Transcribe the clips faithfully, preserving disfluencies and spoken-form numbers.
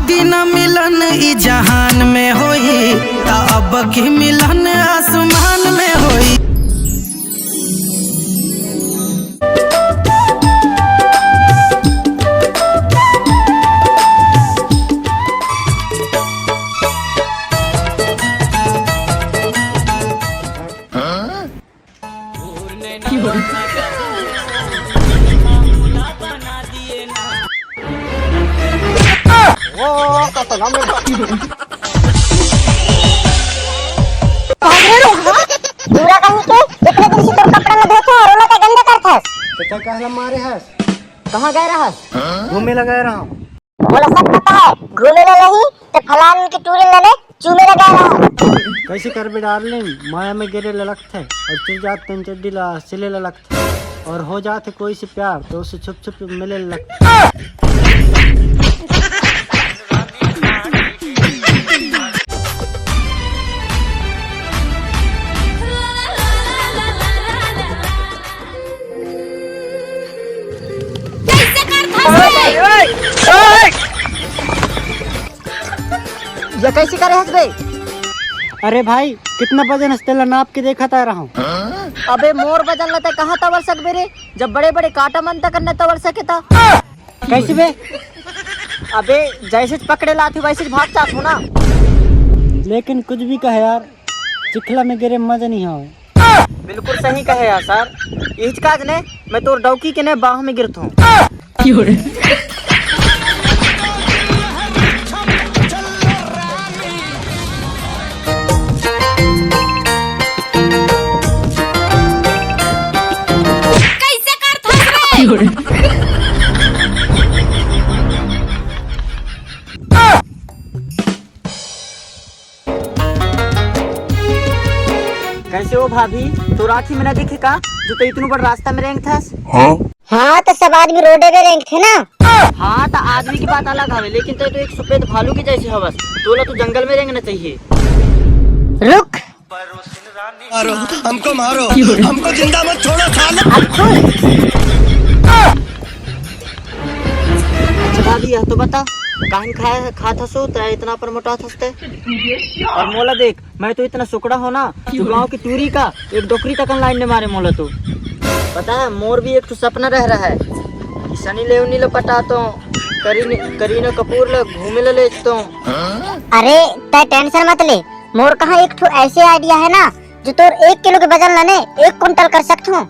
कि न मिलन ई जहान में होई, त अब की मिलन आसमान में होई। भाग रे रे, हाँ? दूरा कहीं के, इतने दिन से तोर कपड़ा न धोत हो और ओला का गंदा करथस। तो तैं काहला मारे हस? कहाँ गए रहस? घूमे ला गए रहंव। मोला सब पता है, घूमे ला नहीं तो फलान के टूरी ला ने चूमे ला गए रहस। कैसे करबे डार्लिंग, माया में गिरे ला लगथे और चिर जात तेन चड्डी ला सिले ला लगथे। और हो जात है कोई से प्यार, तो उससे छुप छुप मिले लगता। कैसे करत हस बे? ये कैसे करे हस बे? अरे भाई, कितना वजन हस तेला नाप के देखत आ रहा हूँ। अबे मोर वजन ला तैं कहाँ तवल सकबे रे, जब बड़े बड़े कांटा मन तक न तवल सके ता। कैसे बे? अबे जैसे पकड़े लात हूँ वैसे भाग जात हूँ ना। लेकिन कुछ भी कहे यार, चिखला में गिरे मजा नहीं आवे। बिल्कुल सही कहे यार सर, इहिच काज ने मैं तोर डौकी के ने बाह में गिरत हूँ। कैसे करथस रे? कैसे हो भाभी, तोर आँखी में न दिखे का जो तैं इतनू बड़ रास्ता में रेंगथस? हाँ। हाँ, तो सब आदमी रोडे में रेंगथे ना। हाँ, तो आदमी की बात अलग हवे, लेकिन तैं तो एक सफेद भालू के जैसे हवस। तोला तो जंगल में रेंगना चाहिए। रुक। मारो, हमको मारो, हमको जिंदा मत छोड़ो सालो। अच्छा भाभी, यह तो बता, काहन खाए खात हसो तैं इतना पर मोटात हस तैं? और मोला देख, मैं तो इतना सुकड़ा हो ना, जो गाँव की टूरी का एक डोकरी तकन लाइन ने मारे मोला तो। पता है, मोर भी एक ठो सपना रह रहा है कि सनी लेओनी ला पटातो, करीन-, करीना कपूर ला घूमे ला लेजतो। अरे, तैं टेंशन मत ले, मोर कहाँ एक ठो ऐसे आइडिया है ना, जो तोर एक किलो के वजन ला ने एक कुंटल कर सकथों।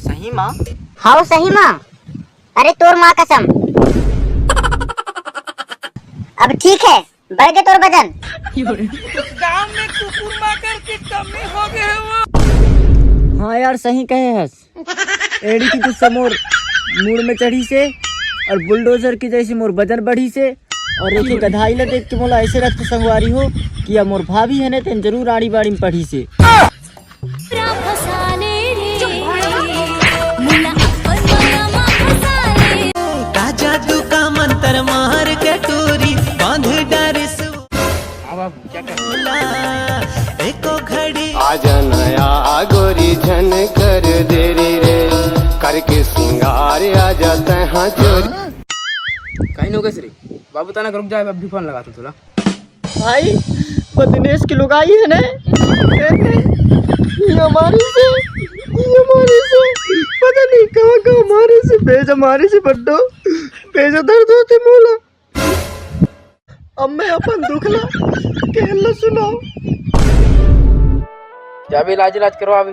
सही माँ? हाँ, सही माँ। अरे, तोर माँ कसम। अब ठीक है, बढ़ गे तोर वजन। गांव में कुकुर माकर के कमी हो गए वो। हाँ यार, सही कहे हस। एड़ी की गुस्सा मोर मूड़ में चढ़ी से और बुलडोजर की जैसी मोर वजन बढ़ी से और एक गधाई ला देख के मोला ऐसे रक्त संगवारी हो कि या मोर भाभी है ने तेन जरूर आड़ी बाड़ी में पढ़ी से। पूरा फसाले रे, मुला अपन माया मा फसाले। का जादू का मंतर मार के टूरी बांध डारिस। अब आप क्या कर बोला, एको घड़ी। आजा नया गोरी झन कर देरी रे, करके सिंगार आजा तैं हाँ जोरी। कहीं नो गए रे बाबू, तना रुक जाए, अभी फोन लगाता हूँ तोला। भाई, वो दिनेश की लुगाई है ने, ये हमारी से, ये हमारी से, पता नहीं कहाँ कहाँ हमारे से भेज, हमारे से बड्डो भेज, दर्द होते मोला। अब मैं अपन दुख ला केला सुनाओ। जा बे, इलाज, इलाज करवा बे।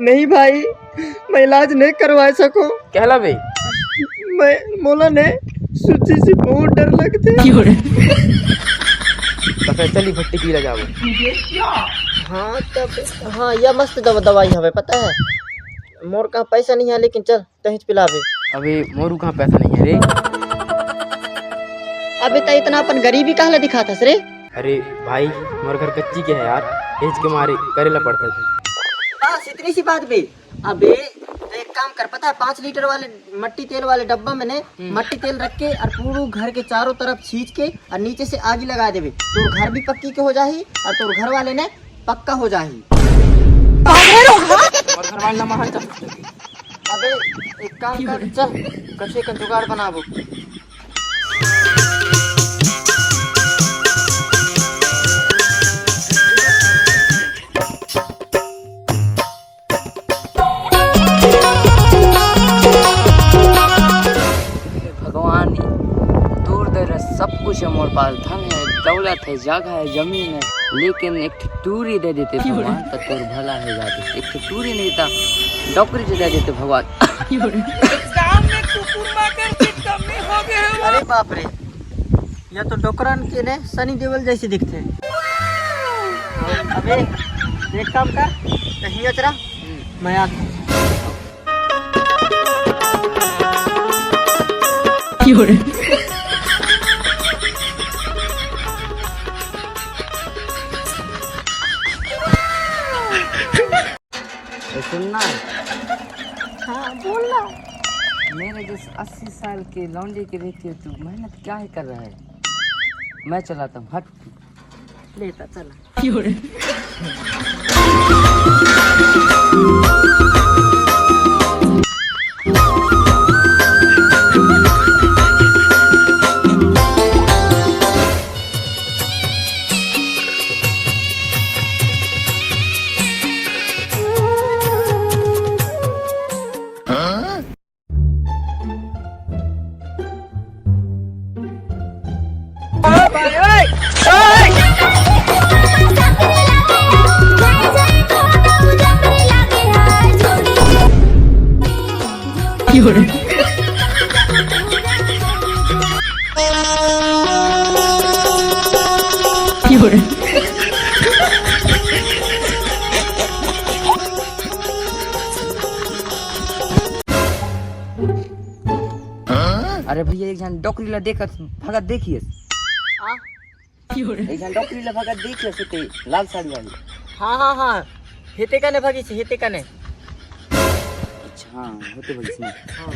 नहीं भाई, मैं इलाज नहीं करवा सको। कहला बे? मैं, मोला ने सुची से बहुत डर लगथे। तो फिर चली भट्टी पी ले जाओ। हाँ, तब, हाँ, यह मस्त दवा, दवाई हवे, पता है? मोर कहाँ पैसा नहीं है, लेकिन चल, तहींच पिलाबे। अबे मोरू कहाँ पैसा नहीं है रे। अबे तैं इतना अपन गरीबी काहला दिखाथस रे? अरे भाई, मोर घर कच्ची के है यार, एज के मारे करे ला पड़ता था। बस इतनी सी बात बे। अबे तो एक काम कर, पता है, पाँच लीटर वाले मट्टी तेल वाले डब्बा में ने हम्म। मट्टी तेल रख के और पूरे घर के चारों तरफ छींच के और नीचे से आगी लगा देबे। तोर घर भी पक्की के हो जाही और तोर घर वाले ने पक्का हो जाही। और घर वाले ना महान चल। अबे एक काम कर, चल, कसे का जुगाड़ बनाबो। सब कुछ है मोर पास, धन है, दौलत है, जगह है, जमीन है, लेकिन एक ठो टूरी दे देते भगवान, तो तोर भला हो जाते। एक ठो टूरी नहीं था, डोकरी जो दे देते भगवान। गांव में कुकुर माकर की कमी हो गई है। अरे बाप रे, या तो डोकरन के ने सनी देओल जैसे दिखथे। अबे एक काम कर, कहीं अचरा मैं आता हूँ। ए, सुनना। हाँ, बोलना। मेरे जैसे अस्सी साल के लौंडे के रहते हो, तू मेहनत क्या है कर रहा है? मैं चलाता हूँ, हट। लेता चला। अरे भैया, एक झन डोकरी ला देखत भगत देखियस। आ? एक झन डोकरी ला भगत देखियस, ते लाल साड़ी वाली। हाँ, हाँ, हाँ। हेते कने भगिस, हेते कने। अच्छा, हाँ, होते भगिस ना। हाँ।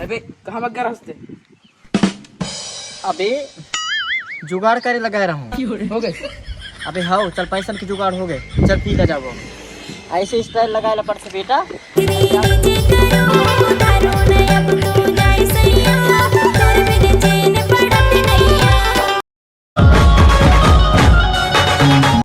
अबे, कहाँ भाग गया रास्ते? अबे, जुगाड़ करे लगा रहा हूँ। हो गए। अबे हाँ, चल पैसन के जुगाड़ हो गए, चल पी ले जाबो। ऐसे स्टाइल लगाए ला पड़थे बेटा।